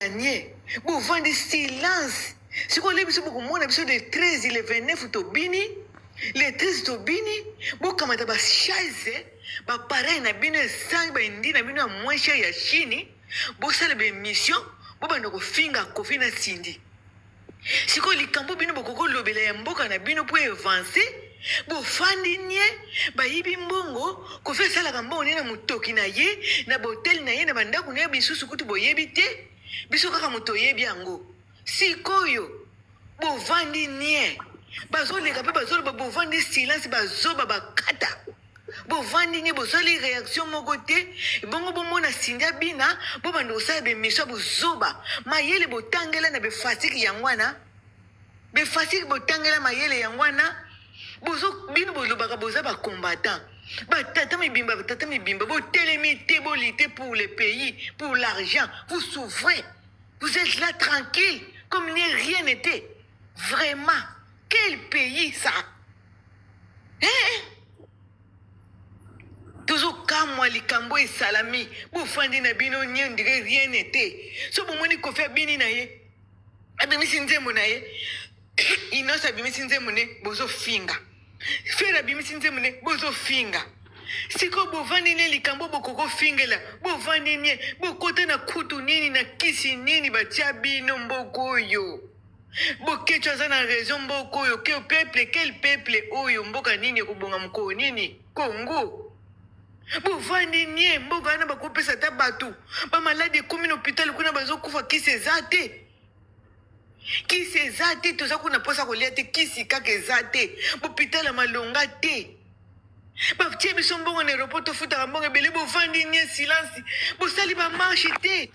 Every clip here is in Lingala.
Nie bovandi silence sikoyo nde biso bokomona biso le 13 le 29 tobini le 13 tobini bokamata ba chaise ba pareil na bino esangi baindi na bino ya moins cher ya chine bosala ba émission bobanda kofinga kofi na Cindy sikoyo likambo bino bokoki kolobela ya mboka na bino mpo avance bofandi nie bayibi mbongo kofi asalaka mbongo nie na motoki na ye na botel na ye na bandako na ye bisusu kutu boyebi te biso kaka moto oyebi yango sikoyo bovandi nie bazoleka mpe bazoloba bovandi silence bazoba bakata bovandi nie bosali réaction moko te bongo bomona Cindy abina bobanda kosala bemission ya bozoba mayele botangela na befasiki yango wana befasiki botangela mayele yango wana bozo bino bolobaka boza bacombattant batata mibimba batata mibimba botelemi te bolite pour le pays pour l'argent. Vous souffrez, vous êtes là tranquille comme ni rien n'était. Vraiment, quel pays ça, eh? Tozokamwa likambo esalami bofandi na bino nie on dirait rien n'était. So bomoni Kofi abini na ye abimisi nzembo na ye Inos abimisi nzembo ne bozofinga Ferre abimisi nzembo ne bozofinga sikoyo bovandi nie likambo bokokofingela bovandi nie bokota na kutu nini na kisi nini batia bino mboka oyo Boketshu aza na raison mboka oyo ke peuple quel peuple oyo mboka nini ekobonga mokolo nini Congo bovandi nie mboka wana bakopesa ata bato bamaladi ekomi na hôpital kuna bazokufa kisi eza te kisi eza te toza kuna mposa kolia te kisi kaka eza te hôpital ya malonga te batie biso mbongo na aéroport tofutaka mbongo ebele bovandi nie silence bosali bamarche te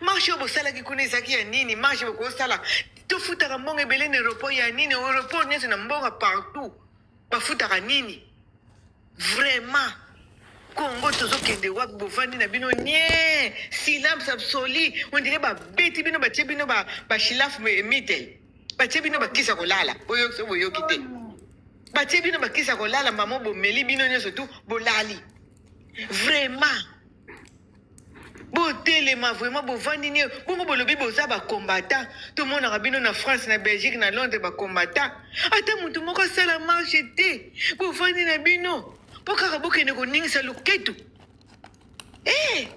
marche oyo bosalaki kuna ezalaki ya nini marche bokosala tofutaka mbongo ebele na aéroport ya nini aéroport nyonso na mbongo partout bafutaka nini vraiment Congo tozokende wapi bovandi na bino nie silence absolu on dirait babeti bino batie bino bashilafu mitel batie bino bakisa kolala boyoki so boyoki te batie bino bakisa kolala mama bomeli bino nyonso tu bolali vraiment botelema vraiment bovandi nie bongo bolobi boza bacombattant tomonaka bino na France na Belgique na Londres bacombattant ata motu moko asala marche te bovandi na bino mpo kaka bokende koningisa loketu eh!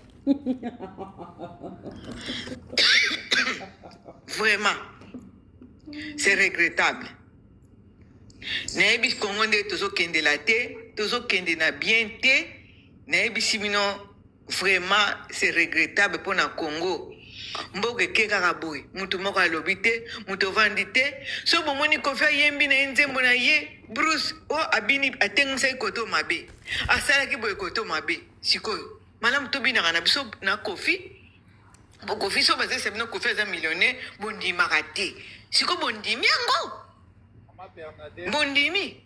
Vraiment c'est regrettable nayebi Kongo nde tozokendela te tozokende na bien te nayebisi bino vraiment c'est regrettable mpona Congo mboka eke kaka boye mutu moko alobi te mutu ovandi te so bomoni Kofi ayembi na ye nzembo na ye Bruce o abini atengisaki koto mabe asalaki boye koto mabe sikoyo malamu tobinaka na biso na Kofi bo Kofi so bazalisa bino Kofi aza millionnaire bondimaka te sikoyo bondimi yango bondimi.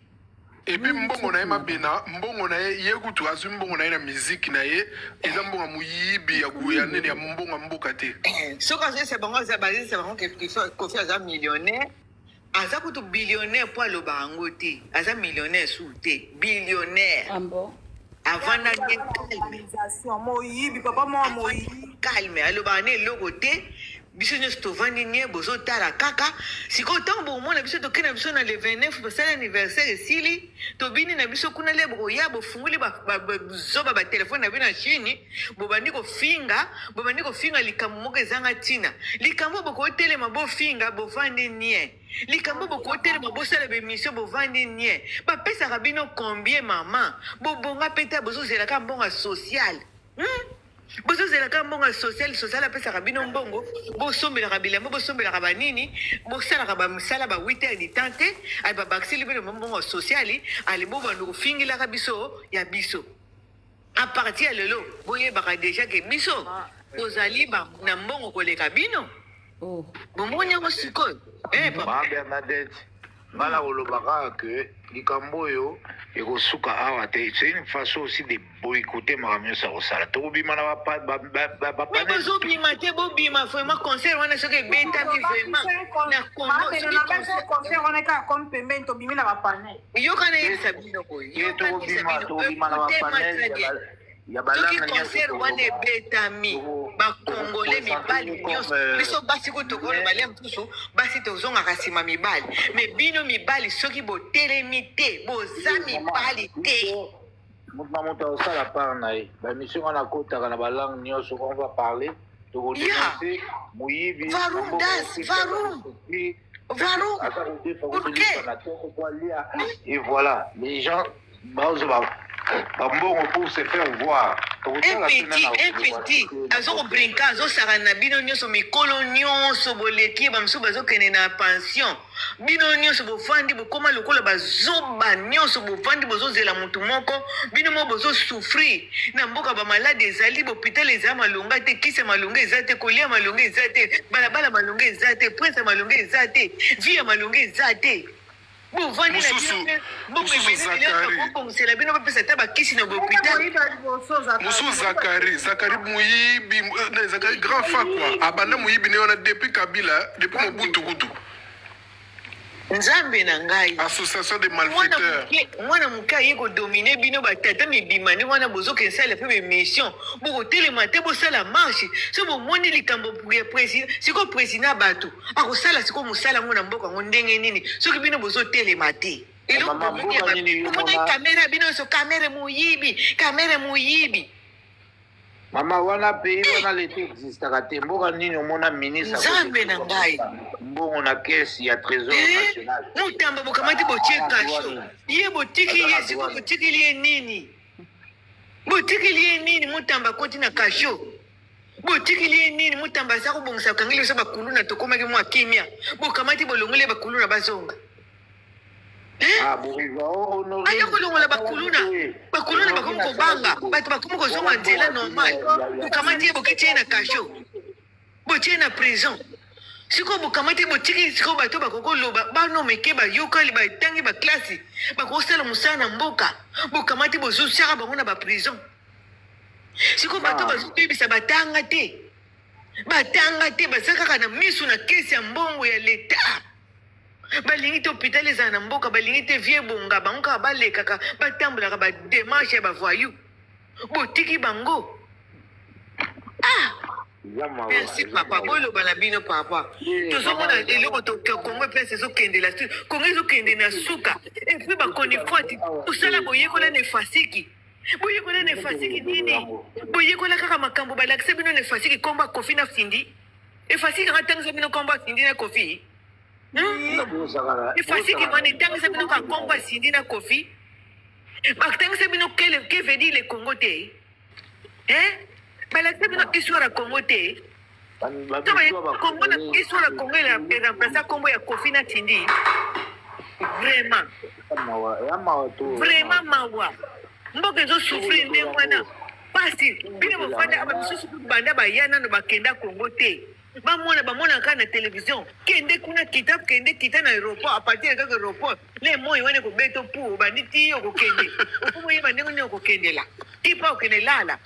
Et puis mbongo na ye mabena mbongo na ye ye kutu azwi mbongo na ye na miziki na ye eza mbongo ya moyibi ya ya nini ya mbongo ya mboka te. Soki azoyesa bango aza bazesa bango ke Kofi aza millionnaire aza kutu billionnaire mpo aloba yango te aza millionnaire su te billionnaire. Ah bon? Avanda ye calme moyibi papa mwa moyibi calme alobaka na eloko te biso nyonso tovandi nie bozotala kaka sikoyo ntango bokomona biso tokei na biso na le 29 basali anniversaire esili tobini na biso kuna le bokoya bofungoli zoba batelefone na bino ya chine bobandi kofinga bobandi kofinga likambo moko ezanga ntina likambo bokotelema bofinga bovandi nie likambo bokotelema bosala bemission bovandi nie bapesaka bino combien mama bobonga mpe te bozozelaka mbongo social Bozozelaka mbongo ya social social apesaka bino mbongo bosombelaka bilamba bosombelaka banini bosalaka bamisala ba 8 heures du temps te ali babakiseli bino mbongo ya social ali bobanda kofingelaka biso ya biso a partir ya lelo boyebaka deja ke biso tozali na mbongo koleka bino. Oh. Bomoni yango sikoyo eh, papa. Ma Bernadette, nga na koloba kaka que likambo oyo ekosuka awa te. C'est une façon aussi de boycotter makambo nyonso ya kosala. Tokobima na ba pa- ba- ba- ba- ba Mais panel. bozobima te bobima vraiment concert wana soki ebetami vraiment na Congo soki concert concert wana kaka comme pembeni tobimi na bapanel yoka nayebisa bino boye Ye yoka nayebisa tokobima bino tokobima na écoutez moi bapanel très ya bien ba- ya soki balanga nyonso concert wana tokoloba. ebetami Toko- Bakongole mibali nyonso, biso basi kutu tokoloba lia mosusu, basi tozongaka nsima mibali, me bino mibali soki botelemi te, boza mibali te. Moto na moto akosala part na ye. Bamission wana akotaka na balangue nyonso, on va parler, tokodénonce moyibi. Varum das varum varum pour et voilà, les gens bazwa bambongo pour se faire voir. Un petit, un petit azokobrinka, azosaka na bino nyonso. Mikolo nyonso boleki, bamosusu bazokende na pension, bino nyonso bofandi, bokóma lokola bazoba. Nyonso bofandi, bozozela motu moko. Bino moko bozosouffrir na mboka, bamaladi ezali, bahôpital eza malonga te, kisi ya malonga eza te, kolia malonga eza te, balabala malonga eza te, prince ya malonga eza te, vie ya malonga eza te. Bovandi na bino, bobongisela bino, bapesa ata bakisi na bahôpital. Mosusu Zakari, Zakari moyibi, Zakari grand fa quoi, abanda moyibi ne wana depuis Kabila, depuis Mobutu kutu. Nzambe na ngai! Association de malfaiteurs. Mwana moke aye kodominer bino. Batata mibima nde wana bozokende sala mpe baémission, bokotelema te, bosala marche. So bomoni likambo ya président, sikoyo président ya bato akosala sikoyo mosala yango na mboka yango ndenge nini soki bino bozotelema te? Eloko bomoni, Kamerhe, bino nyonso Kamerhe moyibi, Kamerhe moyibi. Mama, wana pays wana leta existaka te. Mboka nini omona ministre Nzambe na ngai! mbongo na caisse ya Trésor national? Mutamba bokamati, botie cachot ye, botiki ye. Sikoyo botikeli ye nini? Botikeli ye nini? Mutamba akoti na cachot, botikeli ye nini? Mutamba aza kobongisa, bakangeli biso bakuluna, tokomaki mwa kimia, bokamati, bolongoli ye bakuluna, bazonga. Aya kolongola bakuluna, bakuluna bakomi kobanga bato, bakomi kozonga nzela normal. Bokamati ye, boketi ye na cachot, botie ye na prison. Sikoyo bokamati, botiki. Sikoyo bato bakoki koloba, bana mike bayokali, batangi baklasi, bakosala mosala na mboka, bokamati, bozosiaka bango na baprison. Sikoyo bato bazobebisa, batanga te, batanga te, baza kaka na miso na caisse ya mbongo ya leta. Balingi te hôpital ezala na mboka, balingi te vie ebonga. Bango kaka balekaka, batambolaka badémarche ya bavoyou, botiki bango. Ah, merci papa, boloba na bino papa. Tozomona eloko, Kongo place ezokendela, Kongo ezokende na suka. Et puis bakoni fwati kosala, boyekola na efasiki, boyekola na efasiki nini? Boyekola kaka makambo balakisa bino na efasiki, kombo ya Kofi na Findi. Efasiki kaka tangisa bino kombo ya Findi na Kofi? Efasiki wana etangisa bino kaka kombo ya Sindi na Kofi? Batangisa bino que veut dire le Congo te? Balakisa bino histoire ya Congo te? Congo na histoire ya Congo eremplaça kombo ya Kofi na Tindi. Vraiment, vraiment mawa. Mboka ezosouffrir ndenge wana, pasi. Bino bofanda, bamisusu banda baya nano bakenda Congo te, bamona, bamona kaka na télévision. Kende kuna, kita, kende, kita na aéroport, à partir ya kaka aéroport le moi wana ekobeta pu, obandi ti okokende, okomoyeba ndenge nini okokendela ti mpa okende lala.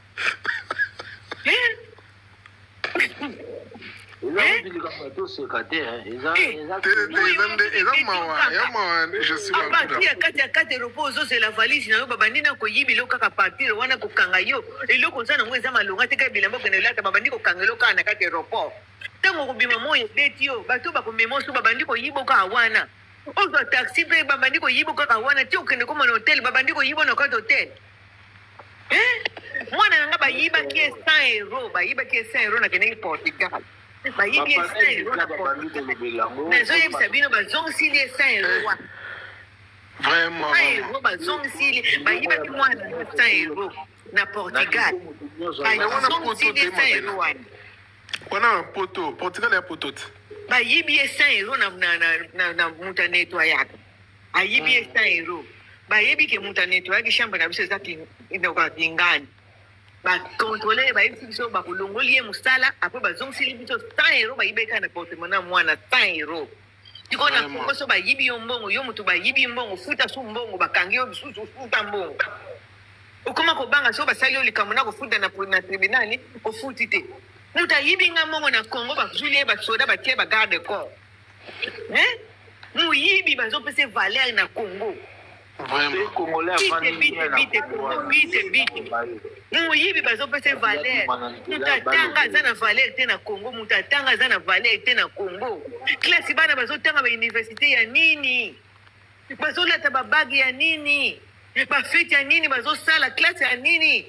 Eza kuti likambo ya toseka te. Eza Eza mawa, ya mawa, je suis à partir ya kati ya kati aéroport, ozozela valise na yo, babandi na koyiba eloko kaka partir wana, kokanga yo eloko oza nango eza malonga te, kaka bilamba okende olata, babandi kokanga eloko kaka na kati aéroport. Ntango okobima, moi ebeti yo, bato bakomema oso, babandi koyiba kaka wana. Ozwa taxi mpe babandi koyiba kaka wana ti okende koma na hotel, babandi koyiba na kati hotel. Mwana na nga bayibaki ye 100 euro, bayibaki ye 100 euro. Nakendeki Portugal, bayibi ye 100 euro na Portugal. Nazoyebisa bino, bazongisili ye 100 euro wana. Vraiment. 100 euro bazongisili. Bayibaki mwana na nga 100 euro na Portugal, bazongisili ye 100 euro wana. Wana na poto, Portugal ya poto te. Bayibi ye 100 euro na moto anettoyaka, ayibi ye 100 euro. Bayebi ke moto anettoyaki chambre na biso eza kingani, bacontrôle, bayebisi biso bakolongoli ye mosala. Après bazongiseli biso 100 euro bayibi kaka na porte-monnaie ya mwana, 100 euro. Sikoyo na Kongo so bayibi yo mbongo, yo moto bayibi mbongo, futa su mbongo, bakangi yo lisusu, futa mbongo. Okoma kobanga so basali yo likambo na kofuta na tribunal, ofuti te. Moto ayibi nga mbongo na Congo, bazwili ye basoda, batie bagarde corps. Moyibi bazopesa valeur na Congo. Vraiment. Congolais Bite, afandi bite, bien na bite, Congo wana. bite, bite. Moyibi bazopesa valeur. Moto atanga aza na valeur te na Congo. Moto atanga aza na valeur te na Congo. Classe bana bazotanga ba université ya nini? Bazolata babagi ya nini? Bafete ya nini bazosala? Classe ya nini?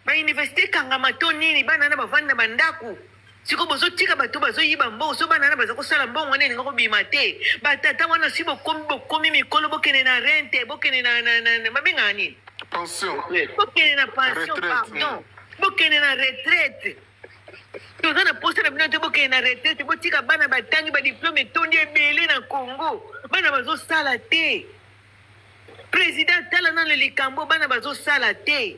Ba université ekangama to nini? Bana wana bavandi na bandako. Sikoyo bozotika bato bazoyiba mbongo, so bana wana baza kosala mbongo wana elinga kobima te. Batata wana si bokomi, bokomi mikolo, bokende na rente, bokende na, na, na, na babengaka nini? Pension. Bokende na pension, Retraite. pardon, bokende na retraite. Toza na posa na bino te, bokende na retraite, botika bana batangi badiplome etondi ebele na Congo, bana bazosala te. Président, tala nano likambo, bana bazosala te.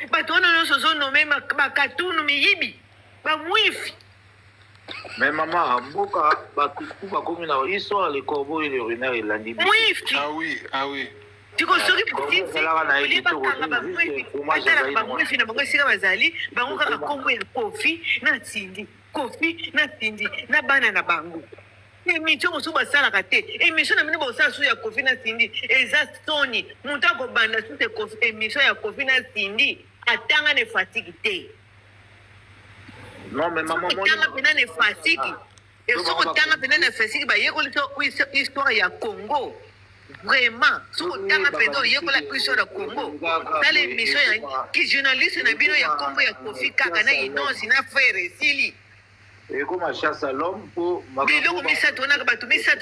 Bato wana nyonso ozonome bakatunu, miyibi, bamwifi. Mais mama, mboka bato tu bakomi na histoire, le corbeau et le renard elandi biso. Mwifi. Ah oui, ah oui. Siko soki Corbeau ezalaka na ye olie kitoko bakanga te, bamwifi, juste fromage batalaka ezali nango. bamwifi na bango esika bazali, bango kaka nkombo ya Kofi na Tindi, Kofi na Tindi na bana na bango. Émission mosusu basalaka te. Émission na bino bosala susu ya Kofi na Tindi eza soni. Moto akobanda susu émission ya Kofi na Tindi atanga na fatike te. Non mais mama, Soki otanga mpena na fatike, soki otanga mpena na fatike, bayekoli so histoire ya Congo vraiment. Soki otanga mpenza, oyekola histoire ya Congo, tala émission ya ki journaliste na bino ya nkombo ya Kofi kaka na Inonsi na frère esili. Ekoma chasse à l'homme mpo Biloko misato wana, bato misato.